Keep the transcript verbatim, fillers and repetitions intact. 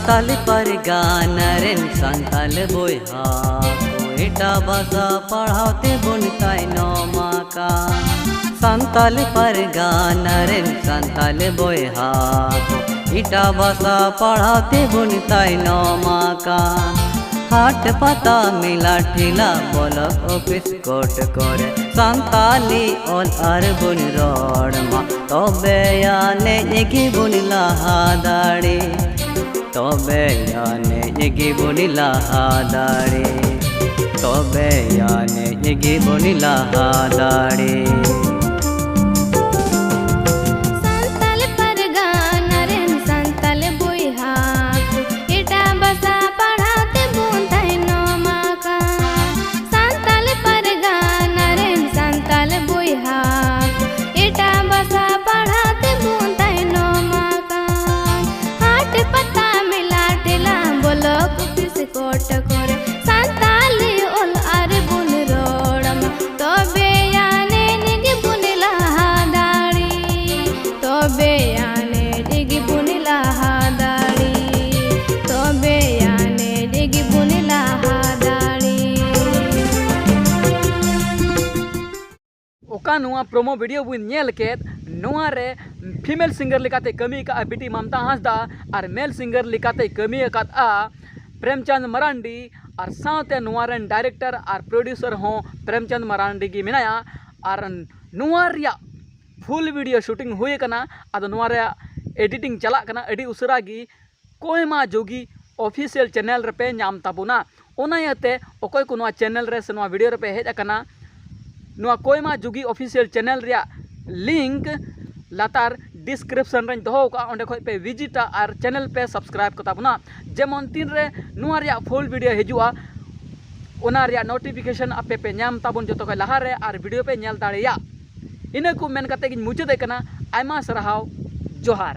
ᱥᱟᱱᱛᱟᱞ ᱯᱟᱨᱜᱟᱱᱟ ᱨᱮᱱ ᱥᱟᱱᱛᱟᱞ ᱵᱚᱭᱦᱟ ᱠᱚ, ᱮᱴᱟᱜ ᱵᱷᱟᱥᱟ ᱯᱟᱲᱦᱟᱣ ᱛᱮᱵᱚᱱ ᱛᱟᱭᱱᱚᱢ ᱟᱠᱟᱱ᱾ ᱥᱟᱱᱛᱟᱞ ᱯᱟᱨᱜᱟᱱᱟ ᱨᱮᱱ ᱥᱟᱱᱛᱟᱞ ᱵᱚᱭᱦᱟ ᱠᱚ, ᱮᱴᱟᱜ ᱵᱷᱟᱥᱟ ᱯᱟᱲᱦᱟᱣ ᱛᱮᱵᱚᱱ ᱛᱟᱭᱱᱚᱢ ᱟᱠᱟᱱ᱾ ᱦᱟᱴ ᱯᱟᱛᱟ ᱢᱮᱞᱟ ᱴᱷᱮᱞᱟ ᱵᱞᱚᱠ ᱚᱯᱷᱤᱥ ᱠᱳᱨᱴ ᱠᱚᱨᱮ ᱥᱟᱱᱛᱟᱞᱤ ᱚᱞ ᱟᱨ ᱵᱚᱱ ᱨᱚᱲ ᱢᱟ, ᱛᱚᱵᱮ ᱟᱹᱱᱤᱡ ᱜᱮᱵᱚᱱ ᱞᱟᱦᱟ ᱫᱟᱲᱮ᱾ ᱛᱚᱵᱮ ᱟᱹᱱᱤᱡ ᱜᱮᱵᱚᱱ ᱞᱟᱦᱟ ᱫᱟᱲᱮ᱾ ᱛᱚᱵᱮ ᱟᱹᱱᱤᱡ ᱜᱮᱵᱚᱱ ᱞᱟᱦᱟ ᱫᱟᱲᱮ᱾ ᱥᱟᱱᱛᱟᱞ ᱯᱟᱨᱜᱟᱱᱟ ᱨᱮᱱ ᱥᱟᱱᱛᱟᱞ ᱵᱚᱭᱦᱟ ᱠᱚ, ᱮᱴᱟᱜ ᱵᱷᱟᱥᱟ ᱯᱟᱲᱦᱟᱣ ᱛᱮᱵᱚᱱ ᱛᱟᱭᱱᱚᱢ ᱟᱠᱟᱱ᱾ ᱥᱟᱱᱛᱟᱞ ᱯᱟᱨᱜᱟᱱᱟ ᱨᱮᱱ ᱥᱟᱱᱛᱟᱞ ᱵᱚᱭᱦᱟ ᱠᱚ, ᱮᱴᱟᱜ ᱵᱷᱟᱥᱟ ᱯᱟᱲᱦᱟᱣ ᱛᱮᱵᱚᱱ ᱛᱟᱭᱱᱚᱢ ᱟᱠᱟᱱ᱾ ᱦᱟᱴ ᱯᱟᱛᱟ ᱢᱮᱞᱟ ᱴᱷᱮᱞᱟ ᱵᱞᱚᱠ ᱚᱯᱷᱤᱥ ᱠᱳᱨᱴ ᱠᱚᱨᱮ ᱥᱟᱱᱛᱟᱞᱤ ᱚᱞ ᱟᱨ ᱵᱚᱱ ᱨᱚᱲ ᱢᱟ, ᱛᱚᱵᱮ ᱟᱹᱱᱤᱡ ᱜᱮᱵᱚᱱ ᱞᱟᱦᱟ ᱫᱟᱲᱮ᱾ ᱛᱚᱵᱮ ᱟᱹᱱᱤᱡ ᱜᱮᱵᱚᱱ ᱞᱟᱦᱟ ᱫᱟᱲᱮ᱾ ᱛᱚᱵᱮ ᱟᱹᱱᱤᱡ ᱜᱮᱵᱚᱱ ᱞᱟᱦᱟ ᱫᱟᱲᱮ᱾ ᱚᱠᱟ ᱱᱚᱣᱟ ᱯᱨᱳᱢᱳ ᱵᱷᱤᱰᱤᱭᱳ ᱵᱚᱱ ᱧᱮᱞ ᱠᱮᱫ, ᱱᱚᱣᱟ ᱨᱮ ᱯᱷᱤᱢᱮᱞ ᱥᱤᱝᱜᱟᱨ ᱞᱮᱠᱟᱛᱮ ᱠᱟᱹᱢᱤ ᱟᱠᱟᱫᱼᱟ ᱵᱤᱴᱤ ᱢᱟᱢᱛᱟ ᱦᱟᱸᱥᱫᱟ ᱟᱨ ᱢᱮᱞ ᱥᱤᱝᱜᱟᱨ ᱞᱮᱠᱟᱛᱮ ᱠᱟᱹᱢᱤ ᱟᱠᱟᱫᱼᱟ ᱯᱨᱮᱢᱪᱟᱸᱫᱽ ᱢᱟᱨᱟᱱᱰᱤ, ᱟᱨ ᱥᱟᱶᱛᱮ ᱱᱚᱣᱟ ᱨᱮᱱ ᱰᱟᱭᱨᱮᱠᱴᱚᱨ ᱟᱨ ᱯᱨᱚᱰᱭᱩᱥᱚᱨ ᱦᱚᱸ ᱯᱨᱮᱢᱪᱟᱸᱫᱽ ᱢᱟᱨᱟᱱᱰᱤ ᱜᱮ ᱢᱮᱱᱟᱭᱟ᱾ ᱟᱨ ᱱᱚᱣᱟ ᱨᱮᱭᱟᱜ ᱯᱷᱩᱞ ᱵᱷᱤᱰᱤᱭᱳ ᱥᱩᱴᱤᱝ ᱦᱩᱭ ᱟᱠᱟᱱᱟ, ᱟᱫᱚ ᱱᱚᱣᱟ ᱨᱮᱭᱟᱜ ᱮᱰᱤᱴᱤᱝ ᱪᱟᱞᱟᱜ ᱠᱟᱱᱟ᱾ ᱟᱹᱰᱤ ᱩᱥᱟᱹᱨᱟ ᱜᱮ ᱠᱚᱭᱢᱟ ᱡᱳᱜᱤ ᱚᱯᱷᱤᱥᱤᱭᱟᱞ ᱪᱮᱱᱮᱞ ᱨᱮᱯᱮ ᱧᱟᱢ ᱛᱟᱵᱚᱱᱟ᱾ ᱚᱱᱟ ᱤᱭᱟᱹᱛᱮ ᱚᱠᱚᱭ ᱠᱚ ᱱᱚᱣᱟ ᱪᱮᱱᱮᱞ ᱨᱮ ᱥᱮ ᱱᱚᱣᱟ ᱵᱷᱤᱰᱤᱭᱳ ᱨᱮᱯᱮ ᱦᱮᱡ ᱟᱠᱟᱱᱟ, ᱱᱚᱣᱟ ᱠᱚᱭᱢᱟ ᱡᱳᱜᱤ ᱚᱯᱷᱤᱥᱤᱭᱟᱞ ᱪᱮᱱᱮᱞ ᱨᱮᱭᱟᱜ ᱞᱤᱝᱠ ᱞᱟᱛᱟᱨ ᱰᱤᱥᱠᱨᱤᱯᱥᱚᱱ ᱨᱮᱧ ᱫᱚᱦᱚ ᱠᱟᱜᱼᱟ, ᱚᱸᱰᱮ ᱠᱷᱚᱱ ᱯᱮ ᱵᱷᱤᱡᱤᱴᱟ ᱟᱨ ᱪᱮᱱᱮᱞ ᱯᱮ ᱥᱟᱵᱥᱠᱨᱟᱭᱤᱵ ᱠᱚ ᱛᱟᱵᱚᱱᱟ, ᱡᱮᱢᱚᱱ ᱛᱤᱱᱨᱮ ᱱᱚᱣᱟ ᱨᱮᱭᱟᱜ ᱯᱷᱩᱞ ᱵᱷᱤᱰᱤᱭᱳ ᱦᱤᱡᱩᱜᱼᱟ, ᱚᱱᱟ ᱨᱮᱭᱟᱜ ᱱᱳᱴᱤᱯᱷᱤᱠᱮᱥᱚᱱ ᱟᱯᱮ ᱯᱮ ᱧᱟᱢ ᱛᱟᱵᱚᱱ ᱡᱚᱛᱚ ᱠᱷᱚᱱ ᱞᱟᱦᱟᱨᱮ ᱟᱨ ᱵᱷᱤᱰᱤᱭᱳ ᱯᱮ ᱧᱮᱞ ᱫᱟᱲᱮᱭᱟᱜ᱾ ᱤᱱᱟᱹ ᱠᱚ ᱢᱮᱱ ᱠᱟᱛᱮ ᱜᱤᱧ ᱢᱩᱪᱟᱹᱫᱮᱫ ᱠᱟᱱᱟ᱾ ᱟᱭᱢᱟ ᱥᱟᱨᱦᱟᱣ, ᱡᱚᱦᱟᱨ᱾